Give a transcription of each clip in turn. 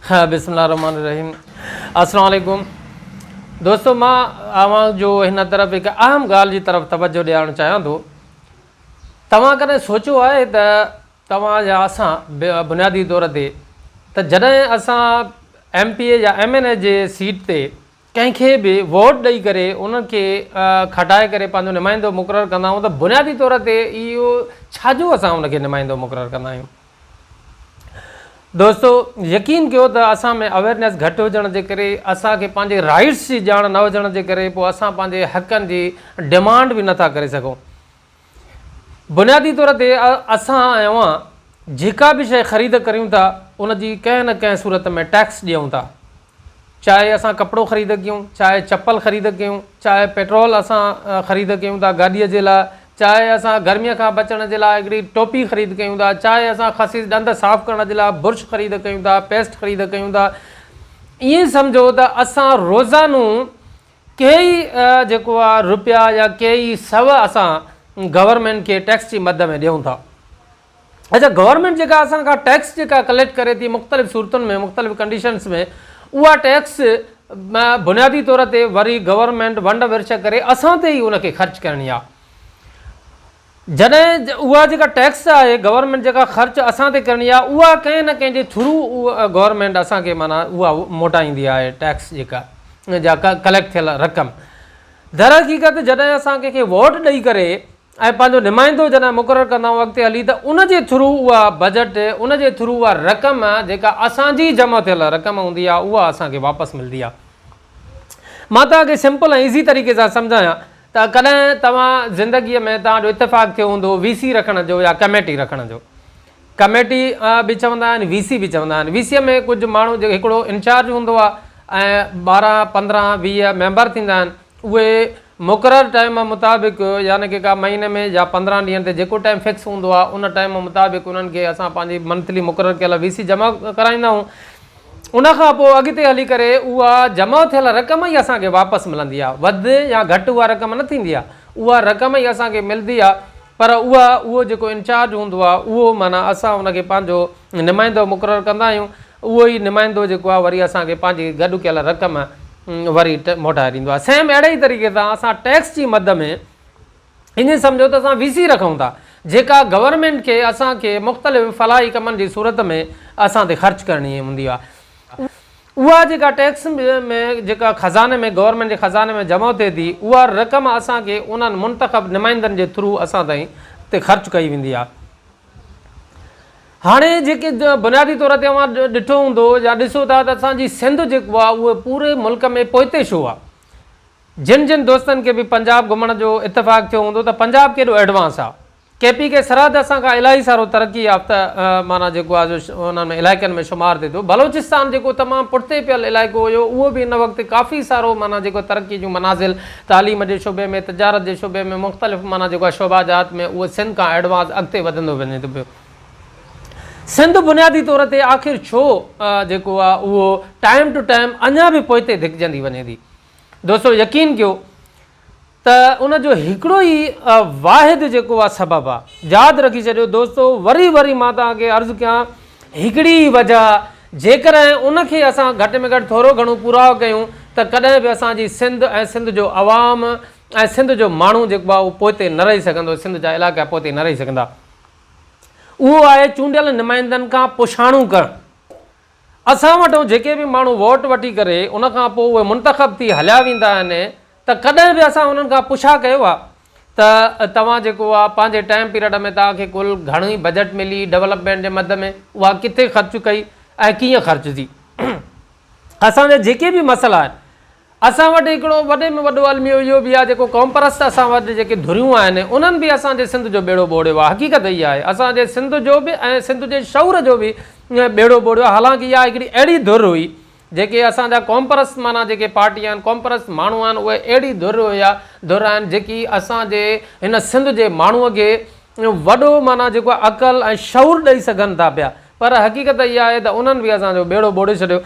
بسم الله الرحمن الرحيم السلام عليڪم دوستو مان اوهان جو هن طرف هڪ اهم ڳالهه جي طرف توجه ڏيارڻ چاهيان ٿو. توهان ڪڏهن سوچيو آهي ته توهان يا اسان بنيادي طور تي ته جڏهن اسان ايم پي اي يا ايم اين اي جي سيٽ تي ڪنهن کي به ووٽ ڏئي ڪري ان کي کٽائي ڪري پنهنجو نمائندو مقرر ڪندا آهيون ته بنيادي طور تي اهو ڇا جو اسان ان کي نمائندو مقرر ڪندا آهيون؟ دوستو يقين ڪيو ته اسان ۾ اويرنيس گهٽ هجڻ جي ڪري اسان کي پنهنجي رائيٽس جي ڄاڻ نه هجڻ جي ڪري پوء اسان پنهنجي حقن جي ڊمانڊ به نٿا ڪري سگهون. بنيادي طور تي اسان ۽ اوهان جيڪا به شيء خريد ڪريون ٿا ان جي ڪنهن نه ڪنهن صورت ۾ ٽيڪس ڏيون ٿا. چاهي اسان ڪپڙو خريد ڪيون، چاهي چپل خريد ڪيون، چاهي پيٽرول اسان خريد ڪيون ٿا گاڏيء جي لاء، چاهي اسان گرميء کان بچڻ جي لاء هڪڙي ٽوپي خريد ڪيون ٿا، چاهي اسان خسيس ڏند صاف ڪرڻ جي لاء برش خريد ڪيون ٿا، پيسٽ خريد ڪيون ٿا. ائين سمجهو ته اسان روزانو ڪيئي جيڪو آ روپيا يا ڪيئي سو اسان گورنمينٽ کي ٽيڪس جي مد ۾ ڏيون ٿا. اڇا گورنمينٽ جيڪا اسان کان ٽيڪس جيڪا ڪليڪٽ ڪري ٿي مختلف صورتن ۾ مختلف ڪنڊيشنس ۾ اها ٽيڪس بنيادي طور تي وري گورنمينٽ ونڊ ورڇ ڪري اسان تي ئي ان کي خرچ ڪرڻي آ. جڏهن اها جيڪا ٽيڪس آهي گورنمينٽ جيڪا خرچ اسان تي ڪرڻي آهي اها ڪنهن نه ڪنهن جي ٿرو گورنمينٽ اسان کي معنيٰ اها موٽائيندي آهي ٽيڪس جيڪا جا ڪليڪٽ ٿيل رقم. درحقيقت جڏهن اسان ڪنهن کي ووٽ ڏئي ڪري ۽ پنهنجو نمائندو جڏهن مقرر ڪندا آهيون اڳتي هلي ته ان جي ٿرو اها بجيٽ ان جي ٿرو اها رقم جيڪا اسان جي جمع ٿيل رقم هوندي آهي اها اسان کي واپس ملندي آهي. مان توهان کي سمپل ۽ ايزي طريقي سان سمجهايان ته ڪڏهن توهان زندگيء ۾ توهان جو اتفاق ٿيو هوندو وي سي رکڻ جو يا ڪميٽي رکڻ جو. ڪميٽي به چوندا آهن وي سي به چوندا آهن. وي سيء ۾ ڪجهه ماڻهو جيڪي هڪڙو انچارج هوندو آهي ۽ 12، 15، 20 ميمبر ٿيندا آهن اهي مقرر ٽائيم مطابق يعني ڪي ڪا مهيني ۾ يا 15 ڏينهن تي جيڪو ٽائيم فڪس هوندو آهي ان ٽائيم مطابق انهن کي اسان پنهنجي منٿلي مقرر ڪيل وي سي جمع ڪرائيندا آهيون. ان کان پوء اڳتي هلي ڪري اها جمع ٿيل رقم ئي اسان کي واپس ملندي آهي. وڌ يا گهٽ اها رقم نه ٿيندي آهي. اها رقم ئي اسان کي ملندي آهي پر اها اهو جيڪو انچارج هوندو آهي اهو معنيٰ اسان ان کي پنهنجو نمائندو مقرر ڪندا آهيون. اهو ئي نمائندو جيڪو آهي وري اسان کي پنهنجي گڏ ڪيل رقم وري موٽائي ڏيندو آهي. سيم اهڙي ئي طريقي سان اسان ٽيڪس جي مد ۾ ائين سمجهو ته اسان وي سي رکون ٿا جيڪا گورنمينٽ کي اسان کي مختلف فلاحي ڪمن جي صورت ۾ اسان تي خرچ ڪرڻي هوندي آهي. اها جيڪا ٽيڪس ۾ جيڪا خزاني ۾ گورنمينٽ جي خزاني ۾ جمع ٿئي ٿي اها رقم اسان کي انهن منتخب نمائندن جي ٿرو اسان تائين تي خرچ ڪئي ويندي آهي. هاڻي جيڪي بنيادي طور تي اوهان ڏٺو هوندو يا ڏسو ٿا ته اسان جي سنڌ جيڪو آهي اهو پوري ملڪ ۾ پوئتي ڇو آهي؟ جن جن دوستن کي به پنجاب گهمڻ جو اتفاق ٿيو هوندو ته پنجاب ڪيڏو ايڊوانس آ. ڪي پي ڪي سرحد اسان کان الاهي سارو ترقي يافته معنيٰ جيڪو آ سو انهن ۾ علائقن ۾ شمار ٿئي ٿو. بلوچستان جيڪو تمام پٺتي پيل علائقو هيو اهو به هن وقت ڪافي سارو معنيٰ جيڪو ترقي جون منازل تعليم جي شعبي ۾ تجارت جي شعبي ۾ مختلف معنيٰ جيڪو آ شعبا جات ۾ اهو سنڌ کان ايڊوانس اڳتي وڌندو وڃي ٿو پيو. سنڌ بنيادي طور تي آخر ڇو جيڪو آ اهو ٽائيم ٽو ٽائيم اڃا به پوئتي ڌڪجندي وڃي ٿي. دوستو يقين ڪيو ته ان جو هڪڙو ئي واحد جيڪو آ سبب آ ياد رکي ڇڏيو دوستو وري وري مان توهان کي عرض ڪيان هڪڙي ئي وجه جيڪڏهن ان کي اسان گهٽ ۾ گهٽ ٿورو گهڻو پورائو ڪيون ته ڪڏهن به اسان جي سنڌ ۽ سنڌ جو عوام ۽ سنڌ جو ماڻهو جيڪو آ اهو پوئتي نه رهي سگهندو سنڌ جا علائقا پوئتي نه رهي سگهندا اهو آهي چونڊيل نمائندن کان پڇاڻو ڪرڻ. اسان وٽون جيڪي به ماڻهو ووٽ وٺي ڪري ان کان پوء اهي منتخب ٿي هليا ويندا آهن ته ڪڏهن به اسان انهن کان پڇا ڪيو آهي ته توهان جيڪو آهي پنهنجي ٽائيم پيريڊ ۾ توهان کي ڪل گهڻي بجيٽ ملي ڊولپمينٽ جي مد ۾ اها ڪٿي خرچ ڪئي ۽ ڪيئن خرچ ٿي اسان جا جيڪي به مسئلا آهن اسان وٽ هڪڙو وڏي ۾ وڏو الميو اهو به آهي جيڪو قومپرست اسان وٽ جيڪي ڌريون آهن انهن به اسان جي سنڌ جو ٻيڙو ٻوڙيو آهي حقيقت اها آهي اسان جي سنڌ جو به ۽ سنڌ جي شعور جو به ٻيڙو ٻوڙيو آهي حالانڪه اها هڪڙي اهڙي ڌر هئي جيڪي اسان جا قومپرست معنيٰ جيڪي پارٽي آهن قومپرست ماڻهو آهن اهي اهڙي ڌر هيا ڌر آهن جيڪي اسان جي هن سنڌ جي ماڻهو کي وڏو معنيٰ جيڪو آهي عقل ۽ شعور ڏئي سگهن ٿا پيا پر حقيقت اها آهي ته انهن به اسان جو ٻيڙو ٻوڙي ڇڏيو.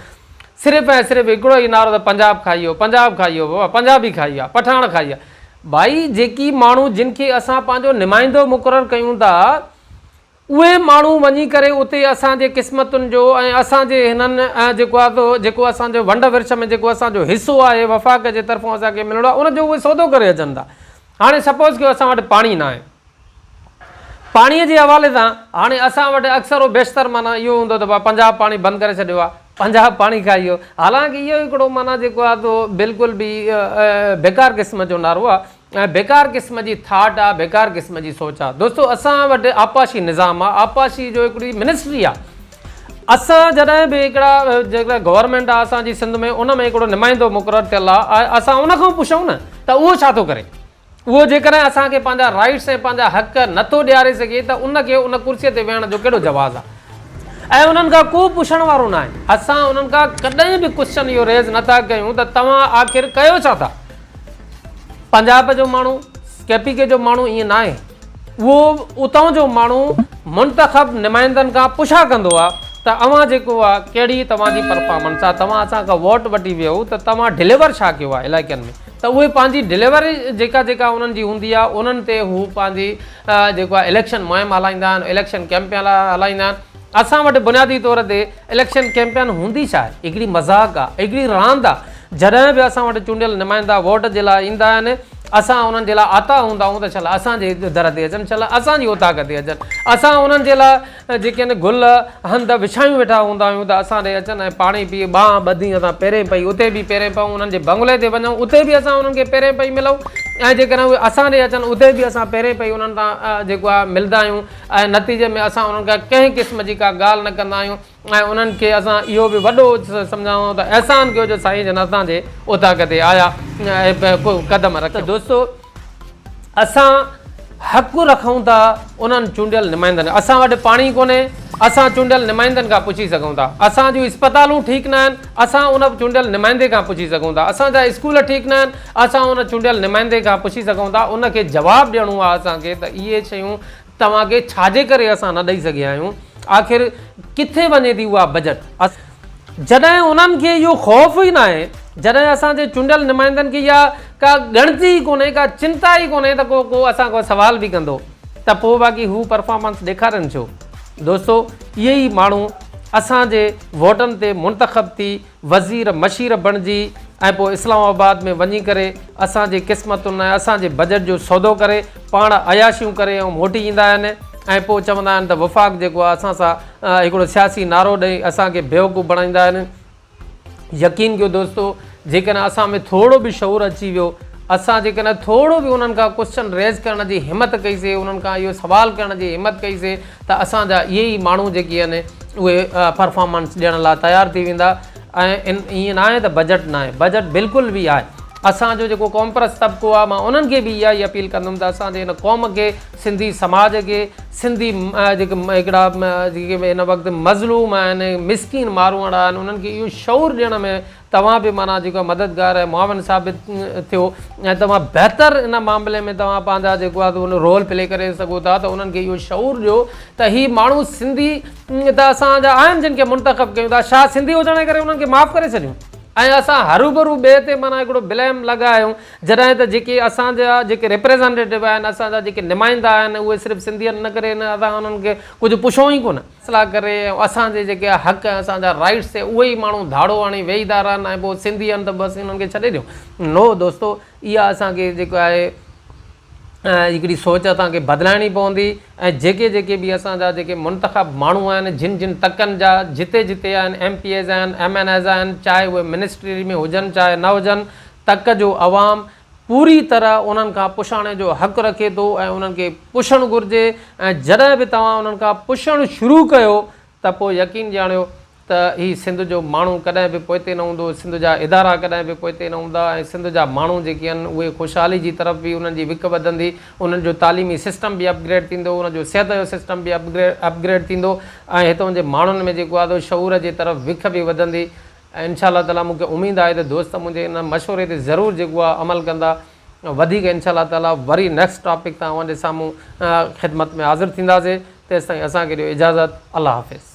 صرف ۽ صرف هڪڙو ئي نعرو ته پنجاب کائي ويو، پنجاب کائي ويو، بابا پنجابي کائي ويا، پٺاڻ کائي ويا. ڀائي جيڪي ماڻهو جن کي اسان پنهنجو نمائندو مقرر ڪيون ٿا اهي ماڻهو وڃي ڪري اتي اسان جي قسمتن جو ۽ اسان جي هنن جيڪو آهي سو جيڪو اسان جو ونڊ ورڇ ۾ جيڪو اسان جو حصو آهي وفاق جي طرفون اسان کي ملڻو آهي ان جو اهي سودو ڪري اچن ٿا. هاڻي سپوز ڪيو اسان وٽ پاڻي ناهي. پاڻي جي حوالي سان هاڻي اسان وٽ اڪثر و بيشتر معنيٰ اهو هوندو ته بابا پنجاب پاڻي بند ڪري ڇڏيو آهي پنجاب پاڻي کائي ويو حالانڪ اهو هڪڙو معنيٰ جيڪو آهي سو بلڪل به بيڪار قسم جو نعرو آهي ۽ بيڪار قسم جي ٿاٽ آ بيڪار قسم جي سوچ آ دوستو اسان وٽ آبپاشي نظام آ آبپاشي جو هڪڙي منسٽري آ اسان جڏهن به هڪڙا جيڪا گورنمينٽ آ اسان جي سنڌ ۾ ان ۾ هڪڙو نمائندو مقرر ٿيل آ اسان ان کان پڇون نه ته اهو ڇا ٿو ڪري اهو جيڪڏهن اسان کي پنهنجا رائٽس ۽ پنهنجا حق نٿو ڏياري سگهي ته ان کي ان ڪرسي تي ويهڻ جو ڪهڙو جواز آ ۽ انهن کان ڪو پڇڻ وارو ناهي اسان انهن کان ڪڏهن به ڪوسچن اهو ريز نٿا ڪيون ته توهان آخر ڪيو ڇا ٿا پنجاب جو ماڻهو ڪي پي ڪي جو ماڻهو ائين ناهي اهو اتان جو ماڻهو منتخب نمائندن کان پڇا ڪندو آهي ته اوهان جيڪو آهي ڪهڙي توهان جي پرفارمنس آهي توهان اسان کان ووٽ وٺي ويو ته توهان ڊليور ڇا ڪيو آهي علائقن ۾ ته اهي پنهنجي ڊليوري جيڪا جيڪا انهن جي هوندي آهي انهن تي هو پنهنجي جيڪو آهي اليڪشن مهم هلائيندا آهن اليڪشن ڪيمپين هلائيندا آهن اسان وٽ بنيادي طور تي اليڪشن ڪيمپين هوندي ڇا آهي؟ هڪڙي مذاق آ، هڪڙي راند آ. جڏهن به اسان وٽ چونڊيل نمائندا ووٽ جي لاء ايندا آهن، اسان انهن جي لاء آتا هوندا آهيون ته شل اسان جي در تي اچن، شل اسان جي اوطاق تي اچن. اسان انهن جي لاء جيڪي آهن گل هنڌ وڇايون ويٺا هوندا آهيون ته اسان ڏي اچن ۽ پاڻي پي ٻانهن ٻڌي اسان پيرين پئي اتي به پيرين پئون، انهن جي بنگلي تي وڃون اتي به اسان انهن کي پيرين پئي ملون ۽ جيڪڏهن اهي اسان ڏي اچن اتي به اسان پيرين پئي انهن سان جيڪو آهي ملندا آهيون. ۽ نتيجي ۾ اسان انهن کان ڪنهن قسم جي ڪا ڳالهه نه ڪندا آهيون ۽ انهن کي اسان اهو به وڏو سمجهايون ته احسان ڪيو جو سائين جن اسان جي اوطاق تي آيا ۽ قدم رکيو. ته دوستو اسان حق رکون ٿا انهن چونڊيل نمائندن اسان وٽ پاڻي ڪونهي اسان چونڊيل نمائندن کان پڇي سگهون ٿا اسان جون اسپتالون ٺيڪ نه آهن اسان ان چونڊيل نمائندي کان پڇي سگهون ٿا اسان جا اسڪول ٺيڪ نه آهن اسان ان چونڊيل نمائندي کان پڇي سگهون ٿا ان کي جواب ڏيڻو آهي اسان کي ته اهي شيون توهان کي ڇا جي ڪري اسان نه ڏئي سگهيا آهيون آخر ڪٿي وڃي ٿي اها بجٽ جڏهن انهن کي اهو خوف ئي ناهي جڏهن اسان جي چونڊيل نمائندن کي اها ڪا ڳڻتي ئي ڪونهي ڪا چنتا ئي ڪونهي ته ڪو ڪو اسان کان سوال به ڪندو ته پوء باقي هو پرفارمنس ڏيکارين ڇو دوستو اهي ئي ماڻهو اسان جي ووٽن تي منتخب ٿي وزير مشير بڻجي ۽ پوء اسلام آباد ۾ وڃي ڪري اسان جي قسمتن ۽ اسان جي بجيٽ جو سودو ڪري پاڻ عياشيون ڪري ۽ موٽي ايندا آهن ۽ پوء چوندا آهن ته وفاق جيڪو آهي اسان سان هڪڙو سياسي نعرو ڏئي اسان کي بيوقوف بڻائيندا آهن. يقين ڪيو دوستو جيڪڏهن اسان ۾ ٿورو به شعور اچي ويو اسان جيڪڏهن ٿورو به انهن کان ڪوسچن ريز ڪرڻ جي همت ڪئي سي انهن کان اهو سوال ڪرڻ جي همت ڪئي سي ته اسان جا اهي ئي ماڻهو جيڪي آهن اهي پرفارمنس ڏيڻ لاء تيار ٿي ويندا ۽ ائين ناهي ته بجيٽ ناهي بجيٽ بلڪل به آهي اسان جو جيڪو قومپرست طبقو آهي مان انهن کي به اها ئي اپيل ڪندم ته اسان جي هن قوم کي سنڌي سماج کي سنڌي جيڪي هڪڙا جيڪي هن وقت مظلوم آهن مسڪين ماروئڙا آهن انهن کي اهو شعور ڏيڻ ۾ توهان به معنيٰ جيڪو مددگار ۽ معاون ثابت ٿيو ۽ توهان بهتر ان معاملي ۾ توهان پنهنجا جيڪو آهي ان رول پلي ڪري سگهو ٿا ته انهن کي اهو شعور ڏيو ته هي ماڻهو سنڌي ته اسان جا آهن جن کي منتخب ڪيون ٿا شاهه سنڌي هجڻ جي ڪري انهن کي معاف ڪري ڇڏيون ۽ اسان هروڀرو ٻئي تي معنيٰ هڪڙو بليم لڳايون جڏهن ته جيڪي اسان جا جيڪي ريپريزنٽيٽو آهن اسان جا جيڪي نمائندا آهن اهي صرف سنڌي ان ڪري اسان انهن کي ڪجهه پڇون ئي ڪونه. فيصلا ڪري ۽ اسان جي جيڪي حق ۽ اسان جا رائيٽس تي اهي ئي ماڻهو ڌاڙو هڻي ويهي ٿا رهن ۽ پوء سنڌي آهن ته بس انهن کي ڇڏي ڏيون نو دوستو اها اسان کي جيڪو آهي هڪڙي سوچ اسان کي بدلائڻي پوندي ۽ جيڪي جيڪي به اسان جا جيڪي منتخب ماڻهو آهن جن جن تڪن جا جتي جتي آهن ايم پي ايز آهن ايم اين ايز آهن چاهي اهي منسٽري ۾ هجن چاهي نه هجن تڪ جو عوام پوري طرح انهن کان پڇاڻي جو حق رکي ٿو ۽ انهن کي پڇڻ گهرجي ۽ جڏهن به توهان انهن کان پڇڻ شروع ڪيو ته پوء يقين ڄاڻيو ته هي سنڌ جو ماڻهو ڪڏهن به پوئتي نه هوندو، سنڌ جا ادارا ڪڏهن به پوئتي نه هوندا ۽ سنڌ جا ماڻهو جيڪي آهن اهي خوشحالي جي طرف به انهن جي وک وڌندي، انهن جو تعليمي سسٽم به اپگريڊ ٿيندو، انهن جو صحت جو سسٽم به اپگريڊ ٿيندو ۽ هتون جي ماڻهن ۾ جيڪو آهي شعور جي طرف وک به وڌندي. ۽ انشاء الله تعالي مون کي اميد آهي ته دوست منهنجي ان مشوري تي ضرور جيڪو آهي عمل ڪندا وڌيڪ انشاء الله تعالي وري نيڪسٽ ٽاپڪ تان اوهان جي سامهون خدمت ۾ حاضر ٿينداسي تيستائين اسان کي ڏيو اجازت الله حافظ.